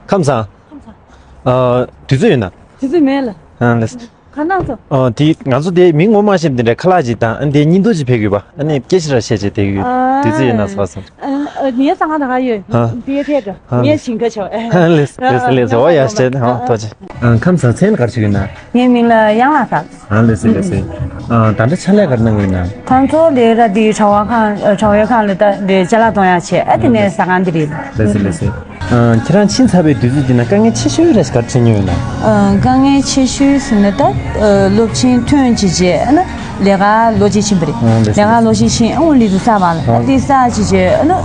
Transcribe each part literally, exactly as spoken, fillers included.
ཁམས་བཟང་། ཁམས་བཟང་། ཨ། དུས་ཚོད་ཡོད་ན། དུས་ཚོད་མེད་ལ། ཨ་ལེས། ག་གནང་སོང་། ཨ་དེ་ང་ཚོ་དེ་མི་ངོ་མ་ཤེས་པ་དེ་འདྲ་ཁ་ལག་ཅིག་དང་ཨ་དེ་བརྙན་ཐུང་ཅིག་ཕེབས་ཡོད་པ། ཨ་ནི་སྐད་ཆ་ར་བཤད་བྱས་དེ་ཡོད། ཨ། དུས་ཚོད་ཡོད་ན་ཚོགས་སོང་། ཨ་ཨ་ངའི་ས་ང་ད་ག་ཡོད། ཨ། དེ་ཕེབས་འགྲོ། ཨ་ངས་ལེས། བྱིན་ག་ཆོག་ཨ་ལེས་ལེས་ལེས། འོ་ཡ་བཤད་ཨ་ཐོག་ཅིག་ཨ་ཁམས་བཟང་། མཚན་ག་རེ་ཞུ་གི་ན། ངའི་མིང་ལ་གཡང་ལགས་ཟེར། ཨ་ལེས་ལེས། ཨ་ད་ལྟ་ཕྱག་ལས་ག་རེ་གནང་གི་ཡོད་ན། ད་ཚོ་ལས་ར་དེ་དྲ་བ་ཁང་དྲ་བའི་ཁང་ལ་ད་དེ་ཅ་ལག་བཙོང་ཡག་བྱས། ཨ་དེ་ནས་ཟ་ཁང་འདི་རེད། ལེས་ལེས། ཨ་ཁྱེད་རང་ཕྱིན་ཚར་བའི་དུས་ཚོད་འདི་ན་དཀའ་ངལ་ཆེ་ཤོས་རེད་ག་རེ་འཕྲད་མྱོང་ཡོད་ན། ཨ་དཀའ་ངལ་ཆེ་ཤོས་ཟེར་ན་ད་ཨ་སློབ་ཆེན་ཐོན་བྱས་རྗེས་ཨ་ན་ལས་ཀ་ལོ་གཅིག་ཕྱིན་པ་རེད། ཨ་ལེས་ལེས། ལས་ཀ་ལོ་གཅིག་ཕྱིན་ཨ་ལི་དུ་ས་བ་ལ། ཨ་དེ་ས་བྱས་རྗེས་ཨ་ན་ཨ་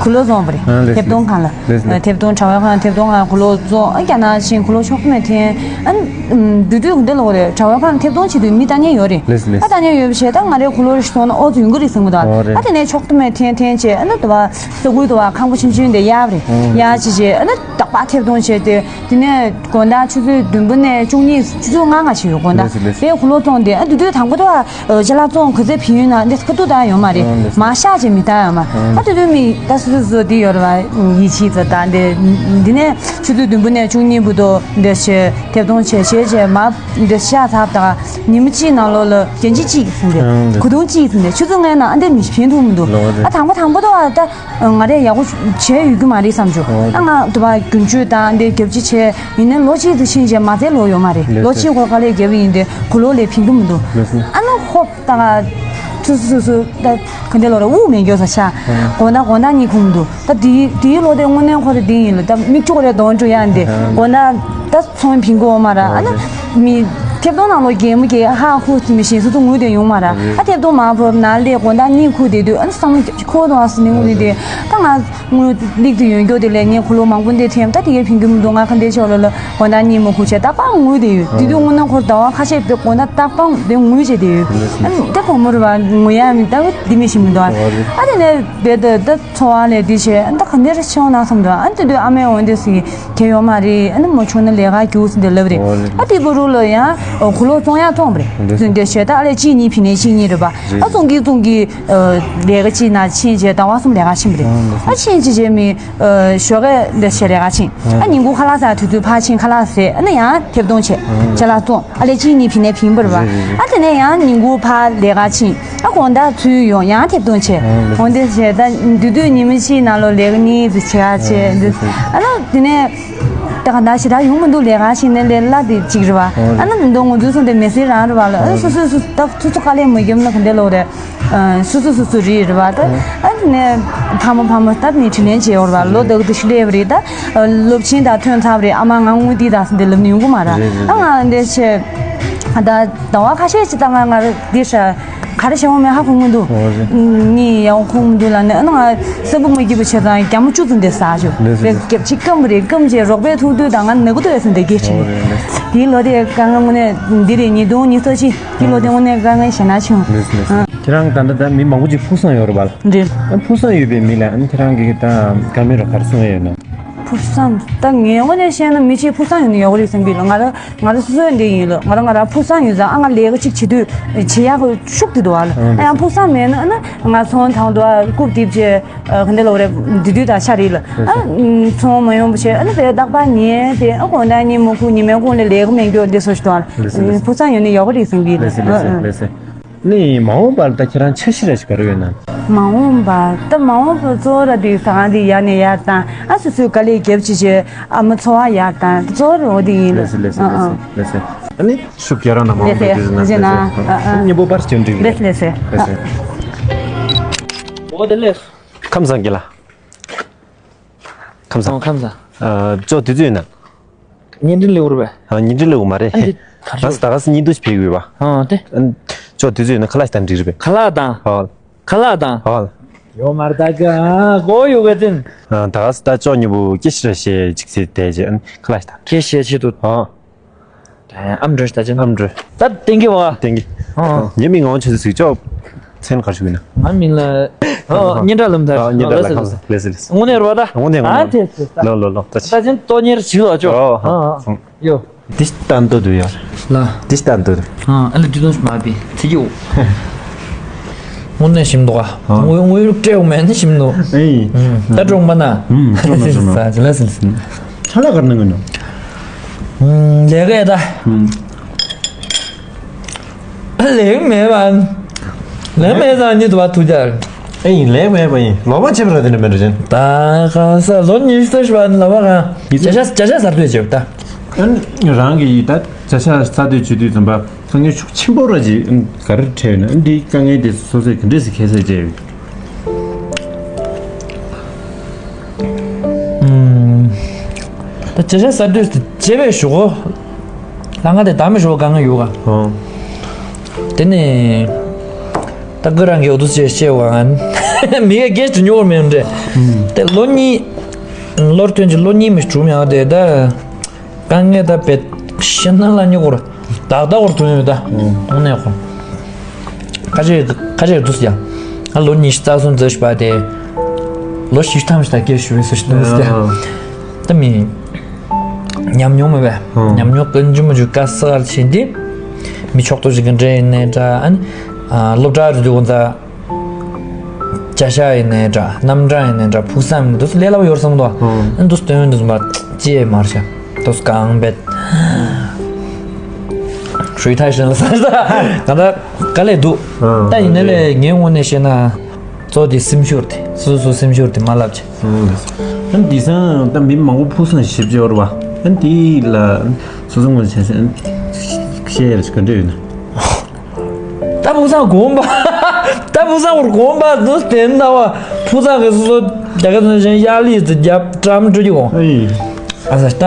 གུ་ལོ་བཙོང་པ་རེད། ཨ་ལེས་ཐེབས་གཏོང་ལེས། ཁང་ལ། ལེས་ལེས། ཐེབས་གཏོང་དྲ་བའི་ཁང་ཐེབས་གཏོང་ཁང་གུ་ལོ་བཙོང་ཨ་རྒྱ་ནག་ཕྱིན་གུ་ལོ་ཆོག་ཏུ་མེད་འཐེན་ཨ་ན་དུས་དུས་འདི་ལོག་རེད། དྲ་བའི་ཁང་ཐེབས་གཏོང་བྱེད་དུས་མི་ལྟ་མཁན་ཡོད་རེད། ལེས་ལེས། ཨ་ལྟ་མཁན་ཡོད་པ་བྱས་ད་ང་རའི་གུ་ལོ་རེ་ཞིག་སོང་ན་ཨོ་ཙི་ཡོང་གི་རེད་ཟེར་གི་འདུག་ཨོ་རེད། ཨ་དེ་ནས་ཆོག་ཏུ་མེད་འཐེན་འཐེན་བྱས་ཨ་ན་དུ་བ་ས་ཁུལ་དུ་བ་ཁང་པ་ཆུང་ཆུང་དེ་གཡར་བ་རེད། ཨོ་གཡར་བྱས་རྗེས་ཨ་ན་རྟག་པར་ཐེབས་གཏོང་བྱས་ཏེ་དེ་ནས་དགོང་དག་ཆུ་ཚོད་བདུན་པ་ནས་བཅུ་གཉིས་ཆུ་ཚོད་ལྔ་ལྔ་ཞིག་ཡོད་དགོང་དག་ལེས་ལེས། དེ་གུ་ལོ་བཙོང་དེ་ཨ་དུས་དུས་དང་པོ་དུ་བ་ཅ་ལག་བཙོང་ག་ཚད་བྱིན་ཡོད་ན་འདི་ཁ་ཐུག་ད་ཡོད་མ་རེད། ཨ་ལེས། མ་ཤག་ཅེས་མི་ལྟ་ཡོད་མ། ཨ་ཨ་དུས་དུས་མི་ད་སོ་སོ་སོ་འདི་ཡོད་རེད་བ། ཡིད་ཆེས་ཚོ་ད་འདི་འདི་ནས་ཆུ་ཚོད་བདུན་པ་ནས་བཅུ་གཉིས་བར་དུ་འདི་བྱས་ཐེབས་གཏོང་བྱས་བྱས་བྱས་མ་འདི་ཤག་ཚར་ད་ཉི་མ་གཅིག་ནང་ལོགས་ལ་རྒྱན་ཆ་གཅིག་ཟིན་ཏེ་ཨ་གོས་ཐུང་གཅིག་ཟིན་ཏེ་ཆུ་ཚོད་ལྔའི་ནང་ཨ་འདི་མི་ཕྱིན་ཐུབ་མི་འདུག་ལོ་རེད། ཨ་དང་པོ་དང་པོ་དུ་བ་ད་ང་རས་ཡག་པོ་བྱས་ཡོད་རྒྱུ་མ་རེད་བསམ་བྱུང་། ཨ་ང་དུ་བ་རྒྱུན་སྤྱོད་དང་འདི་རྒྱབ་ཅི་བྱས་ཡིན་ནའི་ལོ་གཅིག་ཏུ་ཕྱིན་རྗེས་མ་ཚད་ལོ་ཡོད་མ་རེད། ལོ་གཅིག་ཁོ་དཀའ་ལས་རྒྱབ་ཡིན་ཏེ་གོ་ལོ་ལས་ཕྱིན་གི་མི་འདུག་ཨ་ན་ཧོབ་ད་ང་སུ་སུ་སུ་སུ་ད་ག་འདི་ལོ་ར་དབུགས་མེད་འགྱོ་ས་ཆ་དགོང་དག་དགོང་དག་གཉིད་ཁུག་མི་འདུག་ད་དེའི་དེའི་ལོ་དེ་དངོས་གནས་ཁོ་ར་དེ་ཡིན་ལ་ད་མིག་ཆུ་ཁོ་ར་གདོང་བཀྲུ་ཡ་འདི་དགོང་དག་ད་ཚོང་ཕིང་གི་འོ་མ་ར་ཨ་ན་མི་ཐེབས་གཏོང་ནང་ལོ་རྒན་མོ་རྒན་ཧ་ཧུ་མི་ཤེས་སུ་སུ་ངུས་དེ་ཡོང་མ་ར་ཨ་ཐེབས་གཏོང་མ་ཕོབ་ན་ལས་དགོང་དག་གཉིད་ཁུག་དེ་དུས་ཨ་ན་བསམ་བློ་ཁོ་དང་ཨ་སི་ནི་ངུ་ནི་དེ་ད་ང་དངུལ་ལིག་ཏུ་ཡོད་མགྱོགས་དེ་ལས་ངས་ཁོ་ལོ་མང་པོ་འདི་ཐེམ་ད་དེ་གའི་ཕིང་གི་མི་འདུག་ང་ཁ་འདས་ཆོག་ལོ་ལོ་དགོང་དག་གཉིད་མ་ཁུག་བྱས་རྟག་པར་ངུས་དེ་ཡོད། དེ་དུས་དངོས་གནས་ཁོར་ཟླ་བ་ཁ་ཤས་པའི་དགོང་དག་རྟག་པར་དེ་ངུས་བྱས་དེ་ཡོད། ཨ་ད་ཁོ་མོ་རུ་བ་ངུ་ཡ་མི་ད་དེ་མི་ཤེས་མི་འདུག་ཨ་དེ་ནས་བེ་ད་ད་འཚོ་བ་ལས་དེ་བྱས་ཨ་ད་ག་འདྲ་ཆེ་བ་ན་བསམ་འདུག་ཨ་དེ་དུས་ཨ་མས་འོན་ཏེ་སི་གལ་ཡོད་མ་རེད། ཨ་ནི་མ་བྱུང་ན་ལས་ཀ་རྒྱུགས་ཟིན་དེ་ལབ་རེད། ཨ་དེ་བུ་རུ་ལོ་ཡང་གོ་ལོ་བཙོང་ཡ་བཙོང་པ་རེད། ཟིན་དེ་བྱས་ད་ཨ་ལས་གཅིག་གཉིས་ཕི་ནས་གཅིག་གཉིས་རེད་པ། ཨ་བཙོང་གི་བཙོང་གི་ལས་ཀ་གཅིག་ན་ཕྱིན་རྗེས་ཟླ་བ་གསུམ་ལས་ཀ་ཕྱིན་པ་རེད། ཨ་ཕྱིན་ཕྱིན་རྗེས་མི་ཞོགས་ཀས་འདི་བྱས་ལས་ཀ་ཕྱིན། ཨ་ཉིན་གུང་ཁ་ལག་ཟ་དུས་ཚོད་ཕར་ཕྱིན་ཁ་ལག་ཟས་ཨ་ནི་ཡང་ཐེབས་གཏོང་བྱས་ཅ་ལག་བཙོང་ཨ་ལས་གཅིག་གཉིས་ཕི་ནས་ཕིན་པ་རེད་པ། ཨ་དེ་ནས་ཡང་ཉིན་གུང་ཕར་ལས་ཀ་ཕྱིན་ཨ་དགོང་དག་ཚུར་ཡོང་ཡང་ཐེབས་གཏོང་བྱས་འོན་ཏེ་བྱས་ད་དུས་དུས་ཉི་མ་གཅིག་ནང་ལོ་ལས་ཀ་གཉིས་ཙམ་བྱས་ཨ་བྱས་འདི་ཨ་ནི་དེ་ནས། ད་ག་ད་ཞེ་དྲག་ཡོང་མི་འདུག་ལས་ཀ་ཞིག་ནས་ལས་སླ་དེ་གཅིག་རེད་བ། ཨ་ནི་མདོ་ངོ་ཚོས་སོང་དེ་མི་སེར་རང་རེད་བ་ལ། ཨ་སོ་སོ་སོ་ད་སོ་སོ་དཀའ་ལས་མ་བརྒྱབ་ན་ག་འདྲ་ལོག་རེད། སོ་སོ་སོ་སོ་རེད་རེད་བ་ད། ཨ་ནི་ཕ་མ་ཕ་མ་ད་ནི་དྲིན་ལན་འཇལ་ཡོད་རེད་བ་ལོ་ད་ག་དེ་ཤི་ལས་རེད་ད། སློབ་ཆེན་ད་ཐོན་ཚར་རེད། ཨ་མ་ང་དངུལ་འདི་ད་སེ་འདི་ལབ་ནི་ཡོང་གི་མ་རེད། ཨ་ང་འདི་ཆེ་ད་ཟླ་བ་ཁ་ཤས་ཅིག་ད་ང་ང་འདི་ཧྲ། ག་རེ་བྱེད་དགོས་མེད་ཧ་གོ་མི་འདུག་གཉིད་ཡག་པོ་ཁུག་མི་འདུག་ལབ་ནས་ཨ་ནི་ང་གསོན་པོ་མ་སྐྱིད་པ་བྱས་ཙང་རྒྱ་མོ་བཅུ་ཙམ་དེ་ཟ་བྱུང་། ལགས་སོ། རེད་ལགས་སོ། རྒྱབ་ཅིག་སྐམ་པོ་རེད་སྐམ་བྱས་རོགས་པས་ཐུག་དུས་ད་ང་ནག་པོ་ཏོ་ཡོད་ཟེར་འདི་སྐད་ཆེ། ཨོ་རེད་རེད། དེའི་ལོ་དེ་དཀའ་ངལ་དངོས་གནས་འདི་རེད་ཉིས་སྟོང་ཉི་ཤུ་རྩ་གཅིག་དེའི་ལོ་དེ་དངོས་གནས་དཀའ་ངལ་ཞེ་ན་ཆེ་བྱུང་། ལགས་སོ་ལགས་སོ། ཨ། ཁྱེད་རང་ད་ལྟ་ད་མི་མང་པོ་ཅིག་ཕུགས་བསམ་ཡོད་རེད་པ། རེད། ཨ་ཕུགས་བསམ་ཡོད་པའི་མི་ལ་ཨ་ནི་ཁྱེད་རང་གིས་ད་དགའ་མོས་རོགས་ག་རེ་གསུང་ཡ་ཡོད་ན། ཕུགས་བསམ་ད་ངའི་ངོས་ནས་བཤད་ན་མི་གཅིག་ཕུགས་བསམ་ཡོད་ན་ཡག་པོ་རེད་བསམ་གི་ལ་ང་རང་ང་རང་སོ་སོའི་འདི་ཡིན་ལ་ང་རང་ང་རང་ཕུགས་བསམ་ཡོད་ཙང་ཨ་ང་ལས་ཀ་གཅིག་བྱེད་དུས་བྱེད་ཡག་གི་ཤུགས་དེ་འདུག་ཨ་ལ། ཨ་ཡང་ཕུགས་བསམ་མེད་ན་ཨ་ན་ང་ཚོང་དང་དུ་ཨ་རྐུབ་རྡིབ་བྱས་ག་འདྲ་ལ་བ་རེད་འདི་དུས་དང་ཤ་རིག་ལ་ཨ་ཚོང་མ་ཡོང་བ་བྱས་ཨ་ན་བས་རྟག་པར་ཉལ་ཏེ་ཨ་དགོང་དག་གཉིད་མ་ཁུག་ཉི་མའི་གུང་ལ་ལས་ཀ་མེད་རྒྱུ་འདི་སོ་ཞིག་འདུག་ཨ་ལ། ཕུགས་བསམ་ཡོད་ན་ཡག་པོ་རེད་བསམ་གི་ལ། ནི་མ་འོངས་པར་ད་ཁྱེད་རང་འཆར་གཞི་ར་ཞིག་ག་རེ་ཡོད་ན། མ་འོངས་པར་ད་མ་འོངས་པར་གཙོ་བོ་ར་དེ་ཟ་ཁང་དེ་ཡར་ནས་ཡར་བཏང་ཨ་སོ་སོའི་དཀའ་ལས་རྒྱབ་ཅི་བྱས་ཨ་མ་འཚོ་བ་ཡར་བཏང་གཙོ་བོ་ར་འོ་དེ་ཡིན་ལ། ལགས་སོ་ལགས་སོ་ལགས་སོ་ལགས་སོ། ཨ་ནི་ཤུགས་རྒྱག་རང་ན་མ་འོངས་པར་དེ་ཟེར་ན་ལགས་སོ། ཨ་ནི་སྙིང་པོ་པར་སྐྱོན་འགྲིག་ལགས་ལགས་སོ། འོ་དེ་ལས། ཁམས་བཟང་གི་ལ། ཁམས་བཟང་། ཁམས་བཟང་། ཨ་ཅོ་དུས་ཚོད་ཡོད་ན། བརྙན་འཕྲིན་ལེའུ་རེད་པས། ཨ་བརྙན་འཕྲིན་ལེའུ་མ་རེད། ཨ་འདི་ག་རེ་ང་ད་ག་སེ་བརྙན་ཐུང་ཞིག་ཕེབས་ཡོད་པ། ཨ་དེ། ཨ་ཅོ་དུས་ཚོད་ཡོད་ན་ཁ་ལག་ཞིག་དང་འགྲིག་རེད་པས། ཁ་ལག་དང་། ཧོལ། ཁ་ལག་དང་། ཧོལ། ཡོ་མར་ད་ག་གོ་ཡོ་ག་ཙིན། ཨ་ད་ག་སེ་ད་ཅོ་ཉི་བུ་སྐྱེ་ཤི་ར་ཤེ་ཅིག་སེ་དེ་ཅེ་ཨ་ཁ་ལག་ཞིག་དང་། སྐྱེ་ཤི་ཆེ་དུ། ཧོ། ཨམ་འགྲོ་ཞིག་ད་ཅན། ཨམ་འགྲོ། ད་ཏེང་གི་བ། ཏེང་གི། ཨ། ངའི་མིང་ངོ་ཆེ་ཟིག་ཅོ། མཚན་ག་རེ་ཞུ་གི་ན། ང་མིང་ལ། ཨ་སྙན་གྲགས་ལམ་ཐར། ཨ་སྙན་གྲགས་ལ་ཁམས་ལེ་སི་ལེ་སི། དངོས་གནས་རོ་ད། དངོས་གནས་དངོས་གནས། ཨ་དེ་དེ་ད། ལོ་ལོ་ལོ་ད་ཅི། ད་ཅན་ཏོ་ཉེར་ཞིག་ལ་ཅོ། ཨ་ཨ་ཡོ། དིཤ་ཏན་ཏོ་དུ་ཡ། ལ། དིཤ་ཏན་ཏོ་དུ། ཨ་ཨ་ལ་དུ་དུ་མ་པི་ཚི་ཡོ། དངོས་གནས་ཞིམ་འདུག་ཨ། དངོས་དངོས་སྤྲད་འོང་མེད་ན་ཞིམ་འདུག་ཨེ། ད་གྲོང་པ་ན། ཨུམ་གྲོང་པ་ན། ལེ་སི་ལེ་སི། ཕྱག་ལས་ག་རེ་གནང་གི་ཡོད་ནམ། ལས་ཀ་ཡ་ད། ལས་མེད་པ། ལས་མེད་ཙང་ཉིད་དུ་བ་ཐུག་ཅར། ཨེ་ཡིན་ལས་མེད་པ་ཡིན་ལོ་མ་བྱེད་པ་ར་དེ་འདྲ་མེད་འགྲོ་ཅན། ད་གང་ས་ལོ་ཉི་ཤུ་ཙམ་ཞིག་བ་ལོ་མ་གང་། བྱ་བྱ་བྱ་བྱ་གསར་གཏོད་བྱེད་པ་ད། ཨན་རང་གི་ད་བྱ་བྱ་གསར་གཏོད་བྱེད་དུས་ཙམ་པ་དཀའ་ངལ་ཤུགས་ཆེན་པོ་ར་ཅིག་ག་རེ་འཕྲད་ཡོད་ན་འདི་དཀའ་ངལ་དེ་སོ་སོས་ག་འདྲས་སེ་ཁྱད་བསད་བྱས་ཡོད། ད་བྱ་བྱ་གསར་གཏོད་དེ་བྱེད་པའི་ཞུ་གོ། ལྷ་ང་དེ་དམ་པའི་ཞུ་གོ་གང་ཡོད་ག། དེ་ནས་ད་གི་རང་གི་འོ་དུ་བྱེད་བྱེད་བ་ང་མི་ག་སྐད་དུ་ཉོ་བར་མེད་འདྲེ། དེ་ལོ་གཉིས། ལོར་ཐོན་གྱི་ལོ་གཉིས་མི་གྲུབ་མྱང་དེ་ད། དཀའ་ངལ་ད་བེད་ཤེ་ན་ལ་ཉོ་གོ་ར། ཏག་ཏག་བར་དུ་ཡོད་ད། དངོས་གནས་ཁོ། ཁ་ཆེ་ཁ་ཆེ་དུས་ཀྱང་། ང་ལོ་ཉི་ཤུ་རྩ་གསུམ་ཙམ་ཞིག་པ་དེ། ལོ་བཞི་ཐམ་ཞིག་ད་སྐད་ཞུ་བའི་སུ་ཞིག་དུས་ཀྱང་། ད་མི། ཉམས་མྱོང་མེད་པས། ཉམས་མྱོང་ཀུན་འཇུ་མ་འཇུ་དཀའ་སེལ་བྱེད་འདི། མི་ཆོག་ཏོ་ཞིག་གི་འདྲེ་ཡིན་ནའི་འདྲ་ཨན། སློབ་གྲྭ་རུ་འདུག་ད། བྱ་བྱ་ཡིན་ནའི་འདྲ་རྣམ་གྲངས་ཡིན་ནའི་འདྲ་ཕུགས་བསམ་འདུག་ལས་སླ་པོ་ཡོད་བསམ་འདུག་ཨ། འདུག་སྟོན་འདུག་མ་ཅི་ཡེ་མར་ཤ་འདུག་གང་བེད། ཧྲུའི་ཐའི་ཧྲན་ལ་ས་ས་ག་ད་ག་ལས་འདུག་ད་ཡིན་ནའི་ལས་ངའི་ངོས་ནས་བཤད་ན་གཙོ་དེ་སེམས་ཤུགས་དེ་སོ་སོ་སེམས་ཤུགས་དེ་མ་ལབ་ཅེ། ཨ་འདི་སང་ད་མི་མང་པོ་ཕུགས་བསམ་ཞིབ་ཅེ་བར་བ་ཨ་འདི་ལ་སོ་སོ་ངོས་བྱས་ས་བཤད་ཡ་ཞིག་ག་འདྲ་ཡོད་ན། ད་ཕུགས་བསམ་གོམ་པ། ད་ཕུགས་བསམ་བར་གོམ་པ་འདུག་དེ་ན་བ་ཕུགས་བསམ་གི་སོ་སོ་རྒྱ་གར་དུ་ཞེན་ཡར་ལི་དུ་རྒྱབ་ཀྲམ་འགྲོ་རྒྱུ་གོ། ཨ་ས་ད་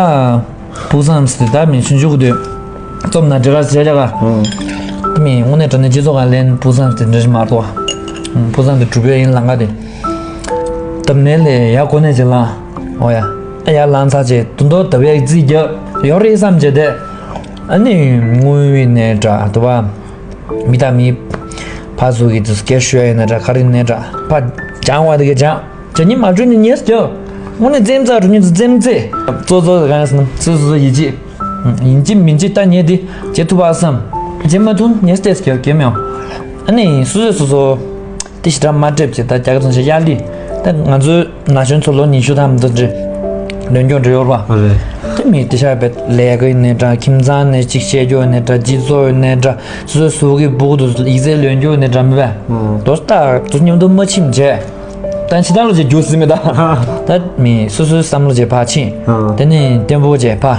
ཕུགས་བསམ་སི་ད་མི་ཆུང་ཆུང་གི་དུས་རྩོམ་ན་འདྲི་ག་བྱས་ཀྱ་ག་མི་དངོས་གནས་དྲང་གནས་སྤྱི་ཚོགས་ག་ལན་ཕུགས་བསམ་སི་འདྲི་མ་གཏོགས་ཕུགས་བསམ་དུ་གྲུབ་ཡ་ཡིན་ལང་ག་དེ་དམ་ནས་ལས་ཡ་གོ་ནས་ཅི་ལང་འོ་ཡ་ཡ་ལང་ཚ་ཆེ་དུ་མདོ་དབ་ཡ་རྩིས་རྒྱབ་ཡོ་རེ་བསམ་བྱས་ཏེ། ཨ་ནི་དངུལ་ནས་འདྲ་དུ་བ། མི་དང་མི། ཕ་སུ་གི་དུ་སྐད་ཤོད་ཡ་ནས་འདྲ་ག་རེ་ནས་འདྲ་ཕ། སྦྱང་བ་དེ་ག་སྦྱང་། ཇ་ཉི་མ་བཅུ་ནི་ཉེས་སྐྱོ། དངོས་གནས་རྩེམ་ཚ་རུ་ཉི་ཚུ་རྩེམ་ཚེ། ཙོ་ཙོ་ག་ཡ་སི་ནམ་སུ་སུ་སུ་ཡི་ཅི། ཡིན་ཅི་མིན་ཅི་ལྟ་ཉེ་དི། བྱེད་ཐུབ་པ་བསམ། བྱེད་མ་ཐུབ་ཉེས་སྟེ་སྐྱོ་གེ་མེའོ། ཨ་ནི་སུ་སུ་སུ་སུ། དེ་ཞི་དྲག་མ་སྤྲད་ཅེས་ད་རྒྱ་གར་ཚོན་ཆེ་ཡར་ལི། ད་ང་ཚོའི་ན་གཞོན་ཚོ་ལོ་ཉི་ཤུ་ཐམ་དུ་འདྲི། ལོན་སྐྱོང་འདྲི་ཡོད་པ། རེད། དེ་མི་དེ་ཤ་བེད་ལས་ཀ་ཡིན་ནའི་འདྲ་ཁྱིམ་ཚང་ནས་གཅིག་བཤད་རྒྱུ་ཡིན་ནའི་འདྲ་སྤྱི་ཚོགས་ཡིན་ནའི་འདྲ་སོ་སོའི་གཟུགས་ཀྱི་སྦུག་ཏུ་ཡིག་ཚད་ལོན་རྒྱུ་ཡིན་ནའི་འདྲ་མི་བས། དོ་ལྟ་དུ་མཉམ་དུ་མ་ཕྱིན་བྱས། ད་ཕྱི་ཐང་ལོ་ཅེས་རྒྱུ་སྲིད་མི་ད། ད་མི་སོ་སོའི་བསམ་བློ་ཅེས་ཕར་ཕྱིན། དེ་ནས་བརྟན་པོ་ཅེས་ཕར།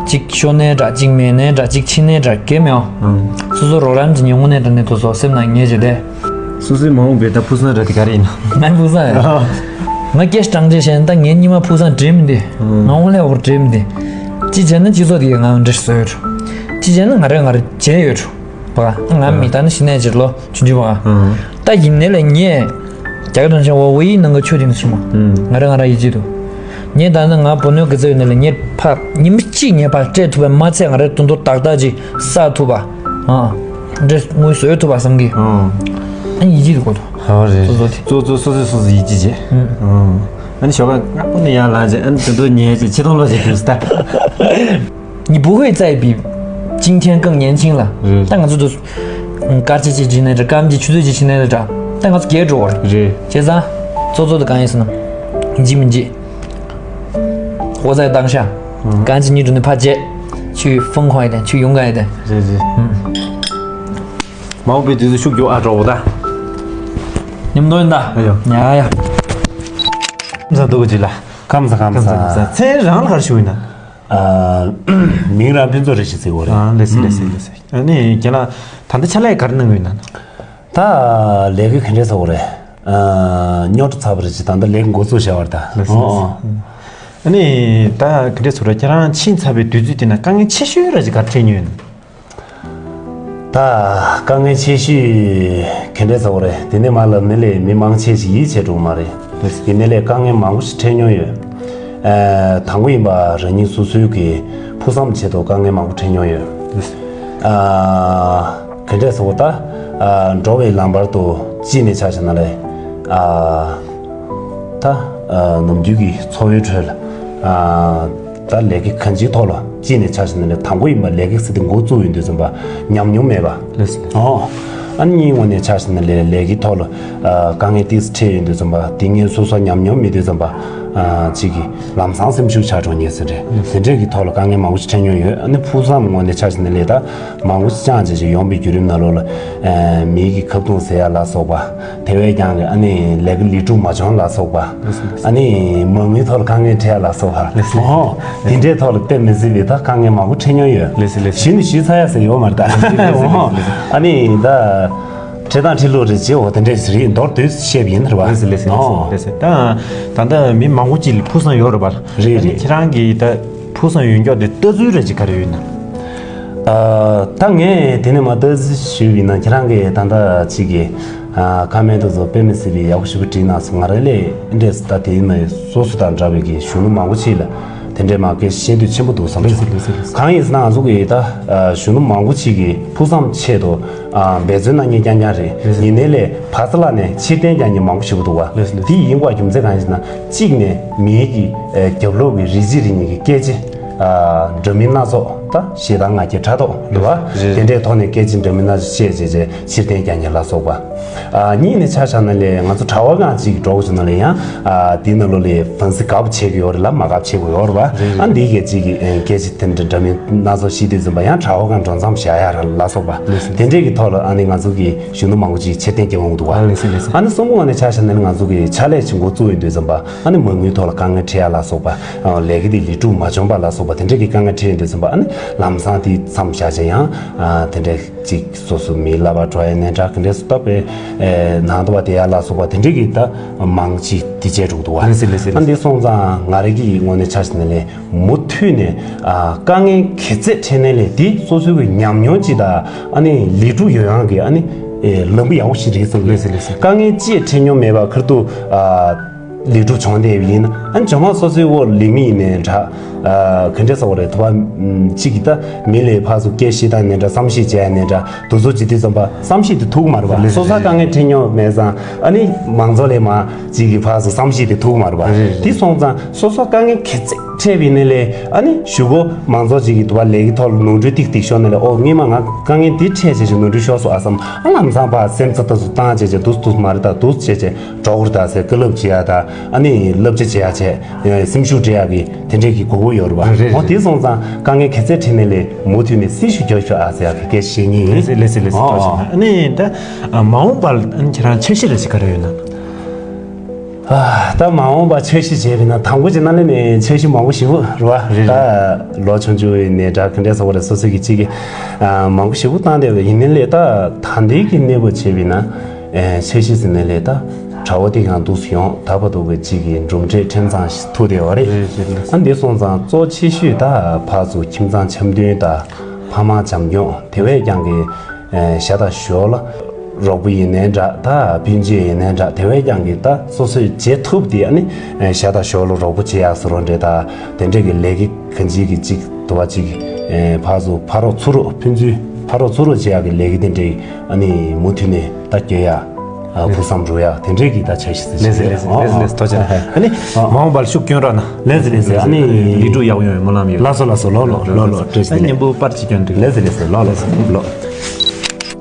གཅིག་ཤོར་ནའི་འདྲ་གཅིག་མེད་ནའི་འདྲ་གཅིག་ཕྱིན་ནའི་འདྲ་གེ་མེའོ། སོ་སོ་རོགས་རམ་གྱི་ཉིན་དངོས་གནས་དྲང་གནས་དུ་སོ་སེམས་ནང་ངེས་བྱས་ཏེ། སོ་སོའི་མ་འོངས་པའི་ད་ཕུགས་བསམ་ར་དེ་ག་རེ་ཡིན་ན། ང་ཕུགས་བསམ་ཡ། ང་སྐད་ཆ་དྲང་ཆེ་བཤད་ན་ད་ངའི་སྙིང་མ་ཕུགས་བསམ་བྲེལ་མི་འདི། ང་འོང་ལས་འོར་བྲེལ་མི་འདི། ཅི་བྱས་ན་སྤྱི་ཚོགས་དེ་གའི་ང་འདྲེ་བཟོས་ཡོད། ཅི་བྱས་ན་ང་རེ་ང་རེ་བྱས་ཡོད། བ། ང་མི་ད་ནི་ཤི་ནས་ཅིག་ལོ་ཆུང་ཆུང་བ། ད་ཡིན་ནའི་ལས་ངས། རྒྱ་གར་དོན་ཆེན་འོ་འོ་ཡི་ནང་གི་ཆོས་དེ་ནི་ཆི་མོ། ང་རེ་ང་ར་ཡིད་ཆེས་འདུག་ངས་ད་ནི་ང་བུ་སྣོད་གི་ཚེ་ཡོད་ནའི་ལས་ངས་ཕ་ཉིན་མི་གཅིག་ངས་ཕ་སྤྲད་ཐུབ་པ་མ་ཚད་ང་རེ་དུང་དུ་ཏག་ཏག་ཅིག་ས་ཐུབ་པ། ཨ། འདྲེ་དངུལ་བཟོས་ཐུབ་པ་བསམ་གི། ཨ་ཡིད་ཆེས་འདུག་གོ་ཐུབ། ཧ་རེད། སོ་སོ་དེ། སོ་སོ་སོ་སོ་སོ་སོ་ཡིད་ཆེས་བྱེད། ཨ་ནི་ཞོགས་ཀ་སྔ་པོ་ནས་ཡར་ལངས་བྱས་ཨ་ནི་དུང་དུ་ཉལ་བྱས་ཆེ་མཐོང་ལོ་བྱེད་དུས་ད། 你不会再比今天更年轻了。རེད། ད་ང་ཚོ་དུ་དཀར་ཆ་ཅིག་བྱིན་ནས་རེད། སྐམ་གྱི་ཆུ་ཚོད་ཅིག་བྱིན་ནས་རེད། ད་ང་ཚོ་རྒས་འགྲོ་བ་རེད། རེད། བྱས་ཙང་གཙོ་གཙོ་དུ་གང་ཡིན་ཟེར་ན། འཇིགས་མི་འཇིགས། 活在当下། གང་ཅི་ཉིད་དུ་ནི་ཕ་རྗེས། 去疯狂一点，去勇敢一点。རེད་རེད། ཨུམ། མ་འོངས་པའི་དུས་སུ་ཤུགས་རྒྱོབ་ཨ་གྲོགས་པོ་ད། མཉམ་དུ་ཡིན་ད། ཨ་ཡོ། ཡ་ཡ། ཁམས་བཟང་འདུག་གི་ཅི་ལ། ཁམས་བཟང་ཁམས་བཟང་། མཚན་རང་ལ་ག་རེ་ཞུ་ཡིན་ན། ཨ། མིང་རང་ཕུན་ཚོགས་རེད་ཞེས་ཟེར་བ་རེད། ཨ་ལེ་སི་ལེ་སི་ལེ་སི། ཨ་ནི་ཁྱེད་རང་ད་ལྟ་ཕྱག་ལས་ག་རེ་གནང་གི་ཡོད་ན། ད་ལས་ཀ་ག་འདྲས་ཟེར་བ་རེད། ཨ། རྙོག་དྲ་ཚ་བ་རེད་ཅེས་ད་ལྟ་ལས་ཀ་འགོ་ཚུགས་བྱ་བ་རེད་ད། ལེ་སི་ལེ་སི། ཨོ་ཨོ། ཨ་ནི་ད་ག་འདྲས་ཟེར་བ་རེད། ཁྱེད་རང་ཕྱིན་ཚར་བའི་དུས་ཚོད་དེ་ན་དཀའ་ངལ་ཆེ་ཤོས་ར་ཅིག་ག་རེ་འཕྲད་མྱོང་ཡོད་ན། ད་དཀའ་ངལ་ཆེ་ཤོས་ག་འདྲས་ཟེར་བ་རེད། དེ་ནས་མ་ལབ་ནི་ལས་མི་མང་ཆེ་ཞིག་ཡིད་ཆེས་འགྲོ་གི་མ་རེད། ཡིན་ནའི་ལས་དཀའ་ངལ་མང་པོ་ཞིག་འཕྲད་མྱོང་ཡོད། ཨ། དང་པོ་ཡིན་པ་རང་ཉིད་སོ་སོའི་གི་ཕུགས་བསམ་ཆེད་དུ་དཀའ་ངལ་མང་པོ་འཕྲད་མྱོང་ཡོད། ཨ། ག་འདྲས་ཟེར་བ་ད། ཨ། འགྲོ་བའི་ལམ་བར་དུ་ཅི་ནས་ཆ་བཞག་ན་ལས། ཨ། ད། ཨ། ནམ་རྒྱུན་གྱི་འཚོ་བའི་ཁྲོད་ལ། ཨ། ད་ལས་ཀ་གང་ཅིའི་ཐོག་ལ་ཅི་ནས་ཆ་བཞག་ན་ལས་དང་པོ་ཡིན་པ་ལས་ཀ་ཟེར་དེ་འགོ་བཙུགས་ཡོང་དུས་ཙམ་པ་ཉམས་མྱོང་མེད་པ། ལགས་སོ། ཨོ། ཨ་ནི་གཉིས་ངོས་ནས་ཆ་བཞག་ན་ལས་ལས་ཀའི་ཐོག་ལ་ཨ་དཀའ་ངལ་ཏོག་ཙམ་འཕྲད་ཡོང་དུས་ཙམ་པ་དེ་ངས་སོ་སོ་ཉམས་མྱོང་མེད་དུས་ཙམ་པ་ ཨ་གཅིག་གིས་ལམ་སང་སེམས་ཤུགས་ཆག་འགྲོ་ཉེན་ཟེར་རེད། དེ་འདྲས་ཀྱི་ཐོག་ལ་དཀའ་ངལ་མང་པོ་ཞིག་འཕྲད་མྱོང་ཡོད། ཨ་ནི་ཕུགས་བསམ་ངོས་ནས་ཆ་བཞག་ན་ལས་ད་མང་པོ་ཞིག་བཅངས་བྱས་བྱས་ཡོང་པའི་བརྒྱུད་རིམ་ནང་ལོགས་ལ་ཨ་མི་གི་ཁ་རྡུང་ཟེར་ཡ་ལ་སོགས་པ། དེ་བས་ཀྱང་ཨ་ནི་ལས་ཀ་ལས་གྲུབ་མ་བྱུང་ལ་སོགས་པ། ཨ་ནི་མ་དངུལ་ཐོག་ལ་དཀའ་ངལ་འཕྲད་ཡ་ལ་སོགས་པ། ཨོ་དེ་འདྲའི་ཐོག་ལ་དཔེ་མི་སྲིད་པའི་ད་དཀའ་ངལ་མང་པོ་འཕྲད་མྱོང་ཡོད། ལགས་སོ་ལགས་སོ། ཞུས་ནི་ཞུས་ཚར་ཡ་ཟེར་ཡོད་མ་རེད་ད། ཨོ་ཨ་ནི་ད། ཁྲིད་སྟངས་ཁྲིད་ལུགས་རེད་ཅེས་འོ་དེ་འདྲས་རེད། མདོར་བསྡུས་བཤད་པ་ཡིན་རེད་བ། ལགས་སོ་ལགས་སོ་ལགས་སོ་ལགས་སོ། ད་ད་ལྟ་མི་མང་པོ་ཅིག་ལ་ཕུགས་བསམ་ཡོད་རེད་བ། རེད་རེད། ཁྱེད་རང་གིས་ད་ཕུགས་བསམ་ཡོད་མཁན་དེ་ལྟ་ཚུལ་རེ་ཅིག་ག་རེ་ཡོད་ན། ཨ་ད་ངས་དེ་ནས་མ་ལྟ་ཚུལ་ཞུས་པ་ཡིན་ན་ཁྱེད་རང་གིས་ད་ལྟ་ཅིག་གི་ཨ་ཁ་མེད་དུ་བཟོ་དཔེ་མི་སྲིད་པའི་ཡག་པོ་ཞིག་པ་བྲིས་གནང་སོང་། ང་རང་ལས་འདྲས་ད་དེ་ཡིན་ན་སོ་སོ་དང་འདྲ་བའི་གི་གཞོན་ནུ་མང་པོ་ཅིག་ལ། དེ་འདྲའི་མ་སྐད་ཤེས་འདོད་ཆེན་པོ་འདུག་བསམ་བྱུང་། གང་ཡིན་ཟེར་ན་ང་ཚོ་གི་ད་གཞོན་ནུ་མང་པོ་ཅིག་གི་ཕུགས་བསམ་ཆེད་དུ་འབད་བརྩོན་གནང་མཁན་རྐྱང་རྐྱང་རེད། ཡིན་ནའི་ལས་ཕར་ཚུར་ལ་ནས་ཕྱིར་འཐེན་རྒྱག་མཁན་མང་པོ་ཞིག་འདུག་བ། དེ་ཡིན་པ་རྒྱུ་མཚན་གང་ཡིན་ཟེར་ན་གཅིག་ནས་མིའི་གི་རྒྱབ་ལོགས་ཀྱི་རིགས་གཅིག་རིགས་གཉིས་ཀྱི་སྐད་ཆ་འདྲ་མིན་སྣ་ཚོགས་ད་ཞེ་སྡང་ང་རྒྱལ་ཕྲག་དོག་འདུག་བ། དེ་འདྲའི་ཐོག་ནས་སྐད་ཆ་འདྲ་མིན་སྣ་ཚོགས་བཤད་བྱས་བྱས་ཕྱིར་འཐེན་རྒྱག་མཁན་ལ་སོགས་པ། ཨ་གཉིས་ནས་ཆ་བཞག་ན་ལས་ང་ཚོ་གྲྭ་བ་གང་ཅིག་འགྲོ་དགོས་བྱུང་ན་ལས་ཡང་ཨ་དེའི་ནང་ལོགས་ལས་ཕན་སེ་དགའ་པོ་བྱེད་དགོས་ཡོད་རེད་ལ་མ་དགའ་པོ་བྱེད་དགོས་ཡོད་རེད་བ། ཨ་འདི་གས་ཅིག་གི་སྐད་ཆ་དེ་འདྲ་འདྲ་མིན་སྣ་ཚོགས་ཤེས་དུས་ཙམ་པ་ཡང་གྲྭ་བ་གང་འགྲོ་མཚམས་བཞག་ཡ་ར་ལ་སོགས་པ་དེ་འདྲས་ཀྱི་ཐོག་ལ་ཨ་ནི་ང་ཚོ་གི་གཞོན་ནུ་མང་པོ་ཅིག་ཕྱིར་འཐེན་སྐྱེ་འོང་འདུག་བ། ཨ་ནི་གསུམ་པོ་ནས་ཆ་བཞག་ན་ལས་ང་ཚོ་གི་ཕྱག་ལས་བྱེད་འགོ་བཙུགས་ཡོང་དུས་ཙམ་པ་ཨ་ནི་མ་དངུལ་ཐོག་ལ་དཀའ་ངལ་འཕྲད་ཡ་ལ་སོགས་པ་ལས་ཀ་དེ་ལས་གྲུབ་མ་བྱུང་པ་ལ་སོགས་པ་དེ་འདྲས་ཀྱི་དཀའ་ངལ་འཕྲད་ཡོང་དུས་ཙམ་པ་ཨ་ནི་ལམ་སང་དེ་མཚམས་བཞག་བྱས་ཡང་དེ་འདྲས། གཅིག་སོ་སོ་མི་ལབ་པ་འགྲོ་ཡ་ནས་འདྲ་ག་འདྲས་སུ་ལྟ་བའི་ནང་དུ་བ་དེ་ཡ་ལ་སོགས་པ་དེ་འདྲས་ཀྱི་ད་མང་ཅིག་དེ་བྱས་འགྲོ་གི་འདུག་བ། ལགས་སེ་ལགས་སེ་ཨ་ལགས་འདི་སེ། སོང་ཙང་ང་རང་གི་ངོས་ནས་ཆ་བཞག་ན་ལས་མུ་མཐུད་ནས་ཨ་དཀའ་ངལ་ག་ཚད་འཕྲད་ནའི་ལས་དེ་སོ་སོའི་གི་ཉམས་མྱོང་ཅིག་དང་ཨ་ནི་ལས་སྒྲུབ་ཡོང་ཡ་གི་ཨ་ནི་ལམ་བུ་ཡག་པོ་ཞིག་རེད་བསམ་གི། ལགས་སེ་ལགས་སེ། དཀའ་ངལ་ཅིག་འཕྲད་མྱོང་མེད་པ་ཁར་དུ་ཨ། ལས་སྒྲུབ་བྱུང་བསྡད་པ་ཡིན་ན་ཨ་ནི་ཇོ་མ་སོ་སོའི་འོག་ལས་མི་ཡིན་ནའི་འདྲ། ཨ་ག་འདྲས་ཟེར་བ་རེད་དོ་བ། གཅིག་གིས་ད་མི་ལས་ཕར་ཚུར་སྐད་བཤད་སྟངས་ནས་འདྲ་བསམ་ཤེས་བྱས་ནས་འདྲ་དུ་ཚོ་ཇི་དུས་ཙམ་པ་བསམ་ཤེས་དེ་ཐུག་མ་རེད་པ། ལགས་སོ་སོ་དཀའ་ངལ་འཕྲད་མྱོང་མེད་ཙང་ཨ་ནི་མང་ཚོགས་ལས་མ་གཅིག་གིས་ཕར་ཚུར་བསམ་ཤེས་དེ་ཐུག་མ་རེད་པ། རེད་རེད། དེ་སོང་ཙང་སོ་སོ་དཀའ་ངལ་ག་ཚད་འཕྲད་པ་ཡིན་ནའི་ལས་ཨ་ནི་གཞུག་གུ་མང་ཚོགས་ཅིག་གིས་དུ་བ་ལས་ཀྱི་ཐོག་ལ་ནོར་འཁྲུལ་ཏིག་ཏིག་ཤོར་ནའི་ལས་ཨོ་སྔོན་མ་ང་དཀའ་ངལ་འདི་འཕྲད་བྱས་ཤིག་ནོར་འཁྲུལ་ཤོར་སོང་ཨ་བསམ་ཨ་ལམ་སང་ཕར་སེམས་ཚ་ད་སུ་བཏང་བྱས་བྱས་འདུག་འདུག་མ་རེད་ད་འདུག་བྱས་བྱས། གྲོགས་པོ་དང་ཟེར་བཀའ་སློབ་བྱེད་ཡ་དང་ཨ་ནི་བསླབ་བྱ་བྱེད་ཡ་བྱས་སེམས་ཤུགས་སྤྲད་ཡ་གི་དེ་འདྲས་ཀྱི་དགོས་མཁོ་ཡོད་རེད་བ། རེད་རེད། འོ་དེ་སོང་ཙང་དཀའ་ངལ་ག་ཚད་འཕྲད་ནའི་ལས་མུ་མཐུད་ནས་སྲི་ཞུ་རྒྱག་ཤོག་ཨ་ཟེར་ཡ་གི་སྐད་ཆ་བཤད་མཁན་ཡིན། ལགས་སེ་ལགས་སེ་ལགས་སེ། ཨོ་ཐུགས་རྗེ་ཆེ། ཨ་ནི་ད་མ་འོངས་པར་ཁྱེད་རང་འཆར་གཞི་རེ་ཞིག་ག་རེ་ཡོད་ན། ཨ་ད་མ་འོངས་པ་འཆར་གཞི་བྱས་པ་ཡིན་ན་དང་པོ་ཅིག་ནང་ལས་ནས་འཆར་གཞི་མང་པོ་ཞེ་པོ་རེད་བ། རེད་རེད། ད་ལོ་ཆུང་ཆུང་ཡིན་ནའི་འདྲ་ག་འདྲས་ཟེར་བ་རེད་སོ་སོ་གི་གཅིག་གི་ཨ་མང་པོ་ཞེ་པོ་བཏང་བསྡད་པ་ཡིན་ནའི་ལས་ད་ད་ལྟའི་གི་གནས་བབ་བྱས་པ་ཡིན་ན། ཨེ་འཆར་གཞི་ཟེར་ནའི་ལས་ད་གྲྭ་བ་དེ་གང་འདུག་སེ་ཡོང་ད་བར་དུ་གི་གཅིག་གི་གྲུབ་འབྲས་ཕྲན་ཚང་ཞིག་ཐུག་བསྡད་པ་རེད། རེད་རེད་རེད། ཨ་འདི་སོང་ཙང་གཙོ་ཆེ་ཤོས་ད་ཕར་ཚུར་ཁྱིམ་ཚང་འཆམ་མཐུན་དང་ཕ་མ་བྱམས་སྐྱོང་དེ་བས་ཀྱང་གི་ཨེ་ཞྭ་དང་ཞོ་ལ་རོགས་པ་ཡིན་ནའི་འདྲ་ད་སྤུན་མཆེད་ཡིན་ནའི་འདྲ་དེ་བས་ཀྱང་གི་ད་སོ་སོས་བྱེད་ཐུབ་དེ་ཨ་ནི་ཨེ་ཞྭ་དང་ཞོ་ལ་རོགས་པ་བྱེད་ཡག་སུ་རོ་འདྲེ་ད་དེ་འདྲས་གི་ལས་ཀ་གང་ཅིའི་གི་གཅིག་དུ་བ་གཅིག་ཨེ་ཕར་ཚུར་ཕ་རོགས་ཚུར་རོགས་ཕན་ཚུན་ཕ་རོགས་ཚུར་རོགས་བྱེད་ཡག་གི་ལས་ཀ་དེ་འདྲས་ཨ་ནི་མུ་མཐུད་ནས་ད་སྐྱོད་ཡག་ཨ་ཕུགས་བསམ་འགྲུབ་ཡག་དེ་འདྲས་གི་ད་འཆར་གཞི་ཟེར་ལེ་ཟེར་ལེ་ཟེར་ལེ་ཟེར་ལེ་ཟེར་ཐུགས་རྗེ་ཆེ། ཨ་ནི་མ་འོངས་པར་ཤུགས་སྐྱོན་རོགས་གནང་། ལེ་ཟེར་ལེ་ཟེར། ཨ་ནི་ལི་ཀྲུ་ཡག་ཡོང་བའི་སྨོན་ལམ་ཡོད། ལགས་སོ་ལགས་སོ་ལོ་ལོ་ལོ་ལོ་བཀྲ་ཤིས་བདེ་ལེགས། ཨ་ཉན་པོ་པར་གཅིག་སྐྱོན་འདུག་ལེ་ཟེར་ལེ་ཟེར་ལོ་ལོ་ལོ།